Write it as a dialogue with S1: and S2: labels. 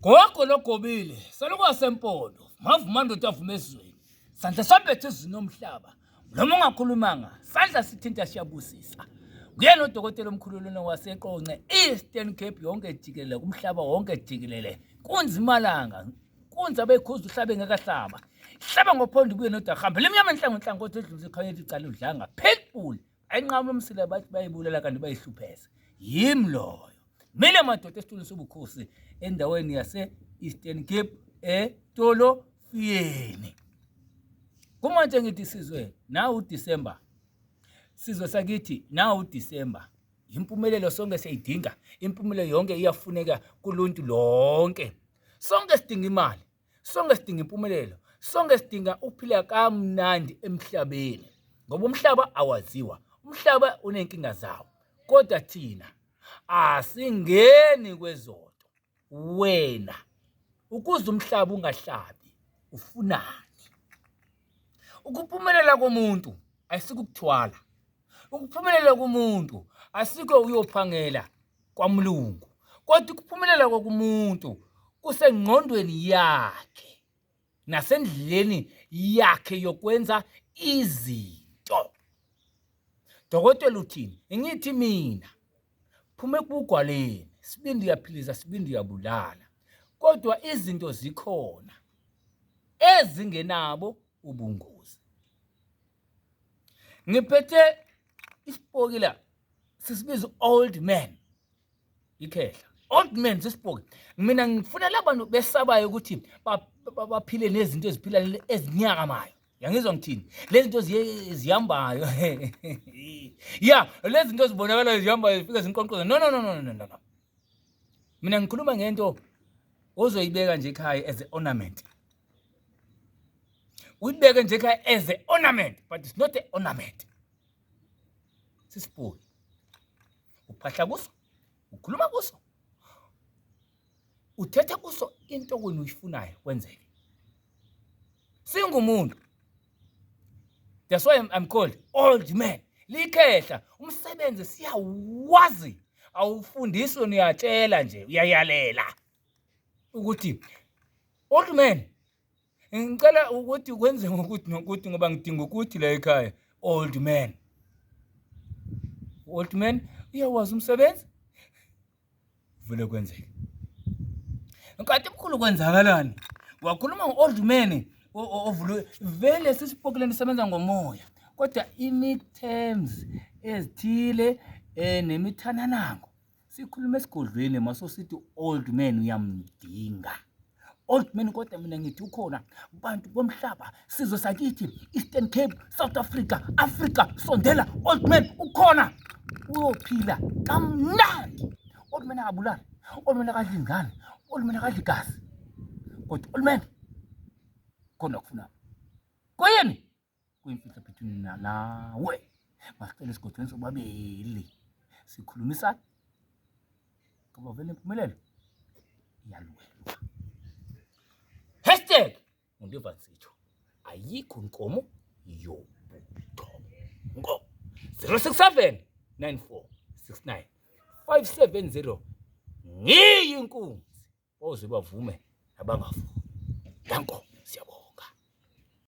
S1: Gogo logobile, salukasempondo, mavuma ndoda avuma ezweni. Sandla sambethe ezweni nomhlaba. Noma ungakhulumanga, sandla sithinta siyabusisa. Nguyena udokotela omkhulu lona waseQonce, Eastern Cape yonke jikelele, kumhlaba wonke jikelele. Kunzimalanga, kunzi abekhuza uhlabe ngekahlaba. Hlaba ngophondo ubuye nodahambe. Lemnyama enhlango nhlangothi edlulise ekhaya ethi cala udlanga. Pitbull. Ayinqamula umsila bathi bayibulala kanti bayihlupheza. Yimi loyo. Mina madoda esitulweni sobukhosi endaweni yase-Eastern Cape eTolofiyeni. Kumanje ngithi sizwe nawu uDisemba. Sizwe sakithi nawu uDisemba. Impumelelo sonke siyayidinga. Impumelelo yonke iyafuneka kuluntu lonke. Sonke sidinga imali. Sonke sidinga impumelelo. Sonke sidinga ukuphila kamnandi emhlabeni. Ngoba umhlaba awaziwa. Umhlaba unenkinga zawo. Kodwa thina asingeni kwezonto. Wena ukuze umhlaba ungahlabi ufunani? Ukuphumelela komuntu ayisikukuthwala. Ukuphumelela komuntu asikho uyophangela kwamlungu kodwa ukuphumelela kokumuntu kusengqondweni yakhe nasendleleni yakhe yokwenza izinto. Dokotela uthini? Ngithi mina phuma ekubugwaleni, sibindi uyaphilisa, sibindi uyabulala, kodwa izinto zikhona ezingenabo ubungozi. Ngiphethe isipoki la sisibiza old man ikhehla old man sisipoki mina ngifuna labantu besabayo ukuthi baphile nezinto eziphila ezinyakamayo yangizwa ngithini lezi zinto zihambayo ya lezi zinto zibonakalayo zihambayo zifike zinqonqoza no no no no no no mina ngikhuluma ngento ozoyibeka nje ekhaya as a ornament uyibeke nje ekhaya as a ornament but it's not a ornament sisipoki uphahla kuso ukhuluma kuso uthetha kuso into wena uyifunayo kwenzeke singumuntu that's why I'm, I'm called old man likhehla umsebenzi siyawazi awufundiswe niyatshela nje uyayalela ukuthi old man Ngicela ukuthi kwenze ngokuthi nokuthi ngoba ngidinga ukuthi la ekhaya old man. Old man uyawazi umsebenzi? Vele kwenzeke. Nkathi mkhulu kwenzakalani? Wakhuluma ngo-old man ovule vele sisipokileni sebenza ngomoya kodwa imi-terms ezithile um nemithananango Sikhuluma esigodlweni masosithi old man uyamdinga. Old man kodwa mina ngithi ukhona bantu bomhlaba sizwe sakithi Eastern Cape South Africa Africa sondela old man ukhona uyophila kamnandi. Old man akabulali, old man akadli ingane, old man akadli igazi. Kodwa old man khona kufuna. Kuyini? Kuyimfihlo between mina nawe. Masicela esigodlweni sobabili sikhulumisana ngoba vele impumelelo iyalwelwa. Hashtag uNdiva Nsitho ayikho inkomo yobuthongo. 067 94 69 570 ngiyinkunzi oze bavume nabangavumi. Danko.